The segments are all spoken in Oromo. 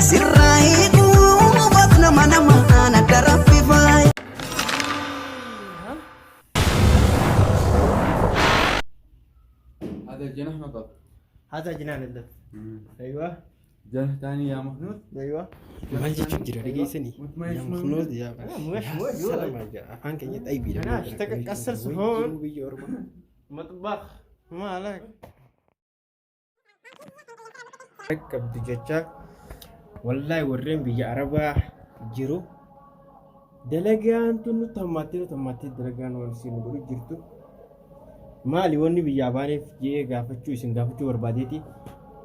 Sirraa hiikuuf nama namaan adda rabbi faaya. هذا الجناح نطف. هذا جناح نظف. ايوه. جناح ثاني يا مخنوث. ايوه. Maal jechuun jira dhageessanii? Yaa muknoot yaa salama jira afaan keenyatti aybiidha. أنا أشتغل كسر صحون. Biyya ormaa. مطبخ ما لك qabdu jecha wallahi warreen biyya arabaa jiru dalagaan tun nutti hammaattee nutti hammaattee dalagaan waan isin godhu jirtu maali wanni biyyaa baaneef je'ee gaafachuu isin gaafachuu barbaadeeti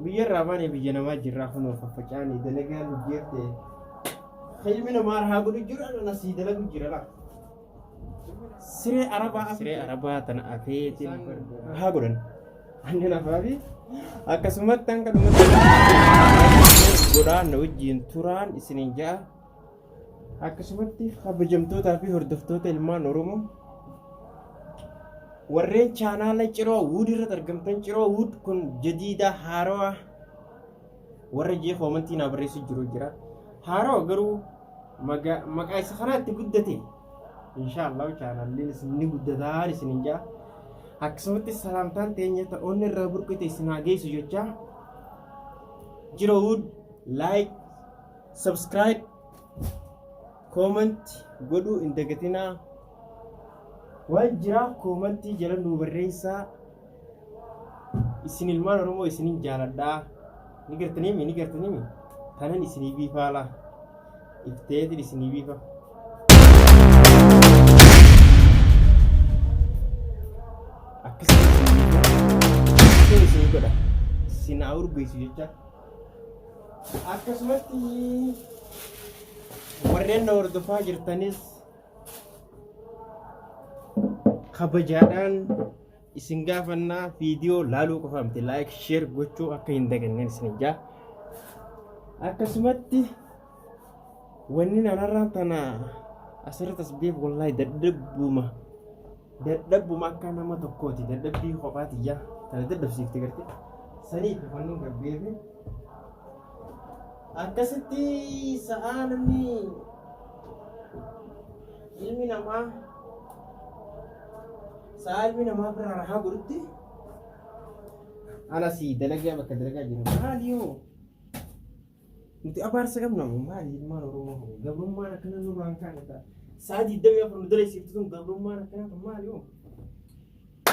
biyya irraa baanee biyya namaa jirraa kunoo faffacaanii dalagaan nu jeerte ilmi namaa haa godhu jiru ana asii dalagu jira laa siree arabaa siree arabaa tana afeetiin haa godhan anni lafaa fi akkasumatti hanga dhumatti godhaa na wajjiin turaan isiniin ja'a. Akkasumatti kabajamtootaa fi hordoftoota ilmaan Oromoo warreen chaanaala Ciroo Wuud irratti argamtan, Ciroo Wuud kun jadiida haarawaa warra jee koomantii naa barreessu jiru jira. Haarawa garuu maqaa isa kanaatti guddate. Inshaallah chaanaalleen isin ni guddataa isiniin ja'a. Akkasumatti salaamtaan teenya ta'oonni irraa burqite isin haa geessu jecha Ciroo Wuud like, subscribe, comment godhuu hin dagatinaa. Waan jiraa koomantii jala nuu barreessaa. Isin ilmaan Oromoo isinin jaaladhaa. Ni gartaniimi, ni gartaniimi. Kanan isinii biifaala. Ifteetiin isinii biifa. Akkasii isinii biifa. Isin isinii godha. Isin haa urgeessu jecha. Akkasumatti warreen na hordofaa jirtanis kabajaadhaan isin gaafannaa, viidiyoo laaluu qofa miti, like, share gochuu akka hin daganneen isin ijaa. Akkasumatti wanni nanarraan tana asirratti as beeku wallaahi dadhabbuma dadhabbuma akka nama tokkooti, dadhabbii kophaatiyya tana dadhabsiifte garte saniif wanni gabbeefi akkasitti sa'aa namni ilmi namaa sa'aa ilmi namaa bira rahaa godhutti ana si dalagaa bakka dalagaa jiru. Maali yoo nuti abaarsa qabna moo maali? Ilmaan Oromoo kun gabrummaan akkana nurraan kaane ta'a sa'a 24 nu dalaysiiftu tun gabrummaan akkana tun maali yoo?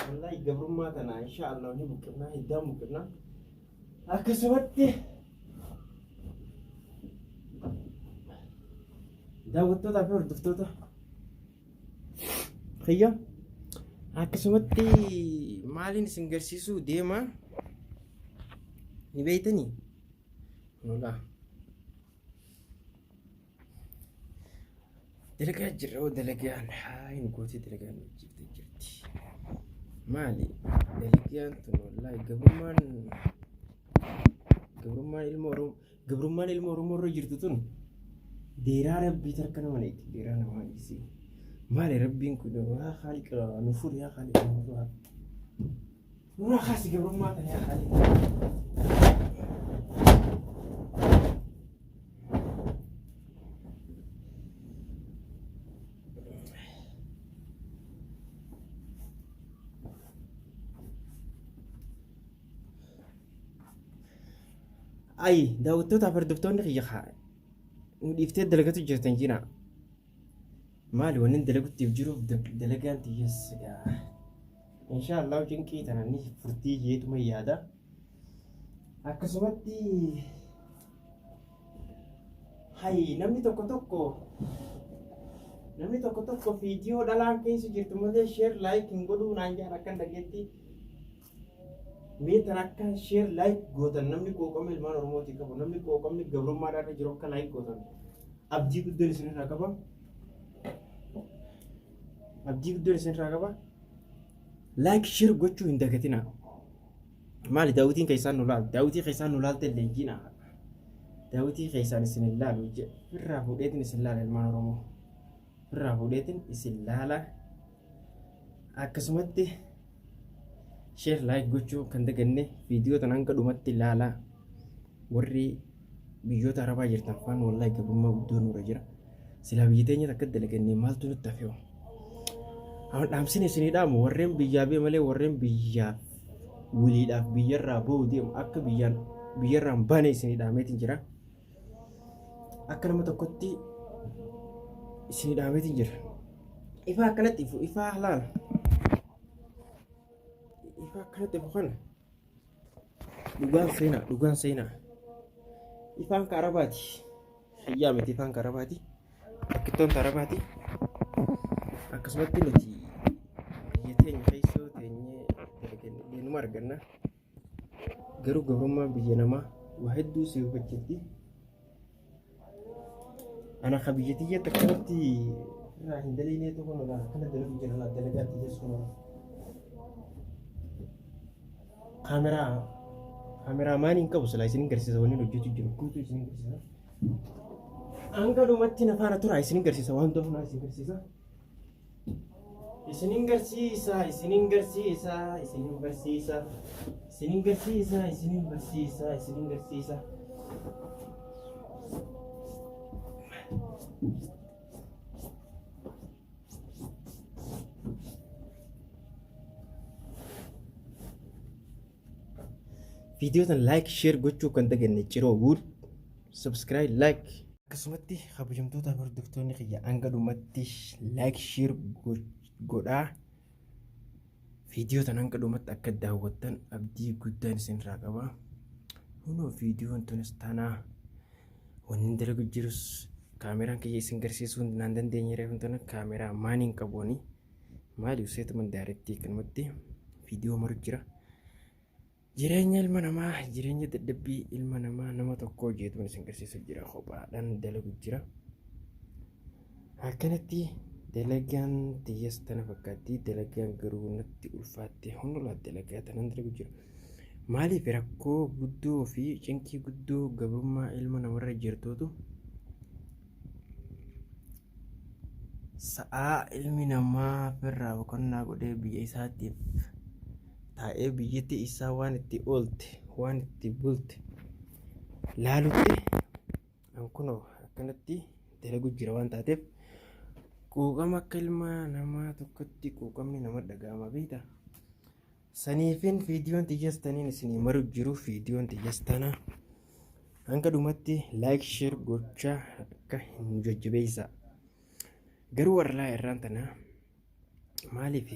Wallaahi gabrummaa tana insha Allah ni buqqifnaa, hiddaan buqqifnaa. Akkasumatti daawwattootaa fi hordoftoota kiyya, akkasumatti maaliin isin garsiisuu deema ni beeytanii? Nolaa dalagaa jirra oo dalagaan haa hin gootee dalagaan hojjettee jirti. Maali dalagaan tun? Wallaahi gabrummaan ilma Oromoo, gabrummaan ilma Oromoo irra jirtu tun deeraa rabbii tarka nama neeti, deeraa namaa dhiisee. Maali rabbiin kun? Yaa Haaliqa nu furi, yaa Haaliqa nu furi, nurraa kaasi gabrummaa tana yaa Haaliqa. Ayi daawwattootaaf hordoftoonni kiyya haa nu dhiiftee dalagatu jirtan jira. Maali wanni dalaguttiif jiruuf dalagaan tiyyas egaa. Inshaallah cinqii tana ni furtii jeetuma yaada. Akkasumatti hay namni tokko tokko viidiyoo dhalaan keessa jirtu malee share like hin godhuu naan jedhan akkan dhageetti. Mee tan akka share like gootan, namni qooqama ilmaan Oromootii qabu, namni qooqamni gabrummaadhaan irra jiru akka like gootan abdii guddoon isinirraa qaba. Abdii guddoon isinirraa qaba. Like share gochuu hin dagatinaa. Maali daawwitiin keessaan nu laal, daawwitii keessaan nu laalte leenjiina. Daawwitii keessaan isin hin laalu, irraa fuudheetiin isin laala ilmaan Oromoo. Irraa fuudheetiin isin laala. Akkasumatti share like gochuu kan daganne viidiyoo tan hanga dhumatti ilaalaa warri Biyyoota Arabaa jirtan faan wallaahi gabrummaa guddoo nurra jira. Silaa biyya teenya takka dalagannee maaltu nutti hafe hoo? Amma dhaamsin isinii dhaamu warreen biyyaa bee malee warreen biyyaaf wiliidhaaf biyyarraa ba'u deemu akka biyyaan biyyarraa hin baane isinii dhaameetiin jira. Akka nama tokkotti isinii dhaameetiin jira. Ifaa akkanatti ifu ifaa laala. Ifaa akkanatti ifu kana. Dhugaan seenaa dhugaan seenaa. Ifaan ka Arabaati. Xiyyaa miti ifaan ka Arabaati. Takkittoon ta Arabaati. Akkasumatti nuti biyya teenya keessoo teenyee dalaganne numa arganna. Garuu gabrummaan biyya namaa waa hedduu si hubachiifti. Ana ka biyya tiyyatti akkanatti irraa hin dalaynee tokko nolaa akkana dalagu jira laa dalagaa tiyya sun. Kaameraa kaameraa maanii hin qabu silaa isin garsiisa wanni hojjetu jiru guutuu isin garsiisa. Hanga dhumatti na faana tura isin garsiisa waan ta'uuf isin garsiisa. Isinin garsiisa, isinin garsiisa, isinin barsiisa, isinin garsiisa, isinin barsiisa, isinin garsiisa. Viidiyoo tan like share gochuu kan daganne ciroo wood subscribe like. Akkasumatti kabajamtoota hordoftoonni kiyya hanga dhumatti like share godhaa viidiyoo tan hanga dhumatti akka daawwattan abdii guddaan isinirraa qaba. Kunoo viidiyoon tunis tanaa wanni dalagu jirus kaameraan kiyya isin garsiisuu naan dandeenye reefun tana kaameraa maaniin qabuuni maali useetuman daarettii kanumatti viidiyoo maru jira. Jireenya ilma namaa, jireenya dadhabbii ilma namaa nama tokkoo jeetuun isin garsiisu jira. Kophaadhaan dalagu jira. Akkanatti dalagaan tiyyas tana fakkaatti. Dalagaan garuu natti ulfaatte. Hundulaa dalagaa tanan dalagu jira. Maaliif rakkoo guddoo fi cinqii guddoo gabrummaa ilma namarra jirtuutu Sa'aa ilmi namaa firraa boqonnaa godhee biyya isaatiif taa'ee biyyatti isaa waan itti oolte waan itti bulte laalutti an kunoo akkanatti dalagu jira waan taateef quuqama akka ilma namaa tokkotti quuqamni nama dhaga'ama beektaa. Saniifin viidiyoon tiyyas taniin isinii maru jiru viidiyoon tiyyas tana hanga dhumatti like share gochaa akka hin jajjabeessa. Garuu warra laa irraan tana maaliif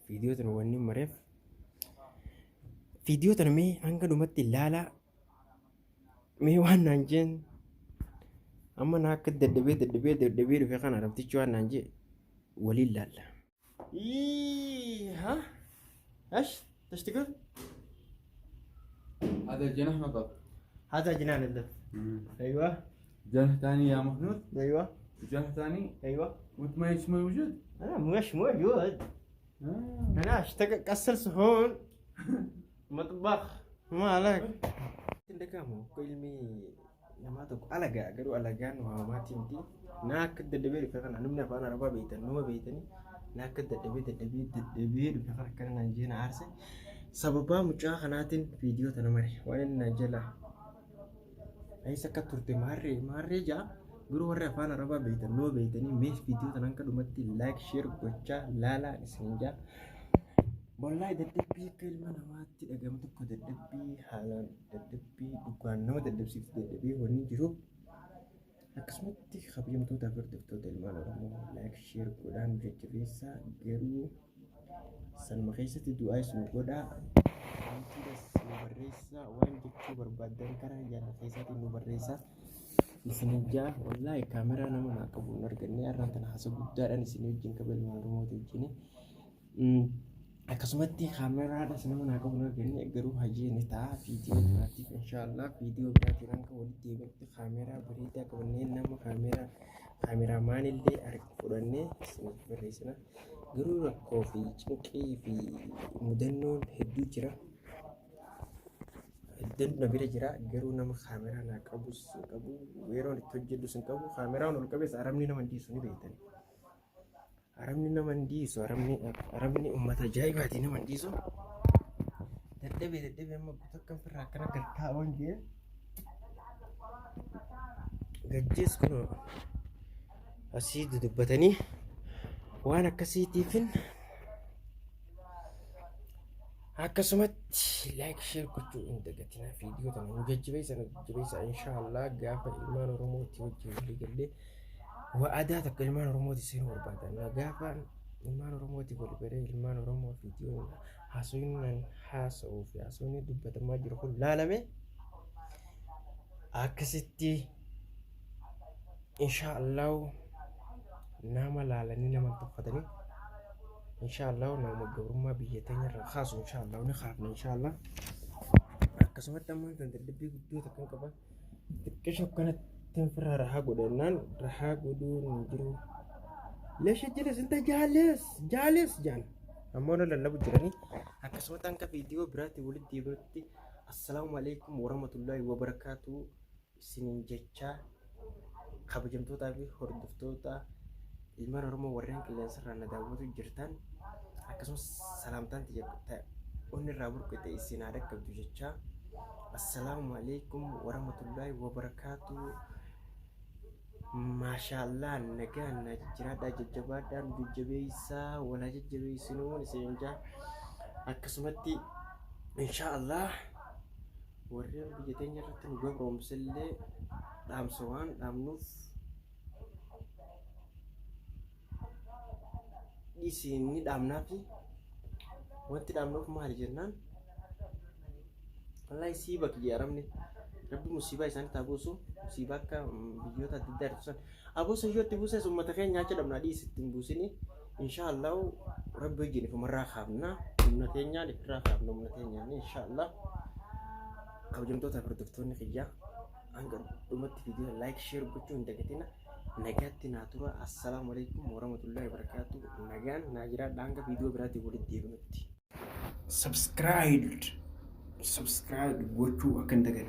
viidiyoo tana wanni mareef viidiyoo tana mee hanga dhumatti ilaalaa mee waan naan jeen amma na akka dadhabee dadhabee dadhabee dhufe kana rabtichi waan naan jee waliin laalla. ها ايش تشتغل؟ هذا جناح نظف. هذا جناح نظف. ايوه. جناح ثاني يا مخنوث. ايوه. جناح ثاني. ايوه. وانت ما ايش موجود؟ انا مش موجود. انا اشتغل كسر صحون مطبخ ما عليك. Dhaga'amu akka ilmi namaa tokko alagaa garuu alagaan waamamaatii miti. Naa akka dadhabee dhufe kana namni afaan arabaa beektan numa beektanii naa akka dadhabee dadhabee dadhabee dhufe kana akkana naan jee na aarse. Sababaa mucaa kanaatiin viidiyoo tana mare waan inni naan jalaa. Eessa akka turte maarree maarree jaa garuu warri afaan arabaa beektan numa beektanii mee viidiyoo tana hanga dhumatti like share gochaa laalaa isin jaa. Wallahi dadhabbii akka ilma namaatti dhagamu tokko dadhabbii haalaan dadhabbii dhugaan nama dadhabsiiftu dadhabee wanni jiru akkasumatti kabajamtoota fi hordoftoota ilmaan Oromoo like share godhaan jajjabeessaa garuu sanuma keessatti du'aa isin godhaa wantiidhas nu barreessaa waan jechuu barbaaddan karaa jala keessaatiin nu barreessaa isin jaa wallaahi kaameraa nama naa qabu hin arganne har'aan tana haasa guddaadhaan isin wajjin qaba ilmaan Oromooti wajjin. Akkasumatti kaameraadhas nama naa qabu hin arganne garuu hajii ni ta'a viidiyoo biraatiif inshaallah viidiyoo biraatiin hanga walitti deebinutti kaameraa bareedaa qabannee nama kaameraa kaameraamaanillee fudhannee isiniif barreessina. Garuu rakkoo fi cinqii fi mudannoon hedduu jira. Hedduun na bira jira garuu nama kaameraa naa qabus hin qabu yeroon itti hojjedhus hin qabu kaameraan ol qabes arabni nama hin dhiisu ni beektani. Arabni nama hin dhiisu. Arabni arabni uummata ajaa'ibaati nama hin dhiisu. Dadhabee dadhabee amma guutuu akkam firraa akkana gad taa'uun jee. Gajjees kun asii dudubbatanii waan akkasiitiifin akkasumatti like share gochuu hin dagatinaa. Viidiyoo tana nu jajjabeessa, nu jajjabeessa. Inshaallah gaafa ilmaan Oromooti wajjin walii gallee wa'adaa takka ilmaan Oromooti seenuu barbaadan, gaafa ilmaan Oromooti wal baree ilmaan Oromoo viidiyoon haasawni haasa'uu fi haasawni dubbatamaa jiru kun laalame, akkasitti inshaallah nama laalanii nama tuffatanii, inshaallah nama gabrummaa biyya teenya irraa kaasu inshaallah ni kaafna inshaallah. Akkasumatti ammaan tan dadhabbii guddoo takkan qaba. Xiqqisho akkanatti ofirraa rahaa godhannaan rahaa godhuun hin jiru. Leesha jiris inta jaales jaales jaan ammoo na lallabu jiranii. Akkasumatti hanga viidiyoo biraatti walitti deebinutti assalaamu alaikum warahmatullaahi wabarakaatu isiniin jechaa, kabajamtootaa fi hordoftoota ilmaan Oromoo warreen qilleensarraa na daawwatu jirtan, akkasumas salaamtaan tiyya onni irraa burqite isin haa dhaqqabdu jechaa, assalaamu alaikum warahmatullaahi wabarakaatu. Maashaallah, nagaan na jijjiraadhaa, jajjabaadhaa, nu jajjabeessaa, walaa jajjabeessinuun isin jaa. Akkasumatti inshaallah warreen biyya teenya irratti nu gabroomsellee dhaamsa waan dhaamnuuf dhiisiin ni dhaamnaafi. Wanti dhaamnuuf maali jennaan, wallahi sii bakki jee arabni, rabbi musiibaa isaanitti haa buusu. Musiibaa akka biyyoota adda addaa jirtu san aboo sayyoo itti buuses uummata keenya achi dhabnaa, dhiisi itti hin buusini. Inshaallah rabbi wajjin ifumarraa kaafna, humna teenyaan ifirraa kaafna, humna teenyaan inshaallah. Kabajamtoota hordoftoonni kiyyaa, hanga dhumatti viidiyoo like share gochuu hin dagatina. Nagaatti naa tura. Assalaamu alaikum warahmatullahi wabarakaatu. Nagaan naa jiraadha hanga viidiyoo biraatiin walitti deebinutti. Subscribe gochuu akka hin daganne.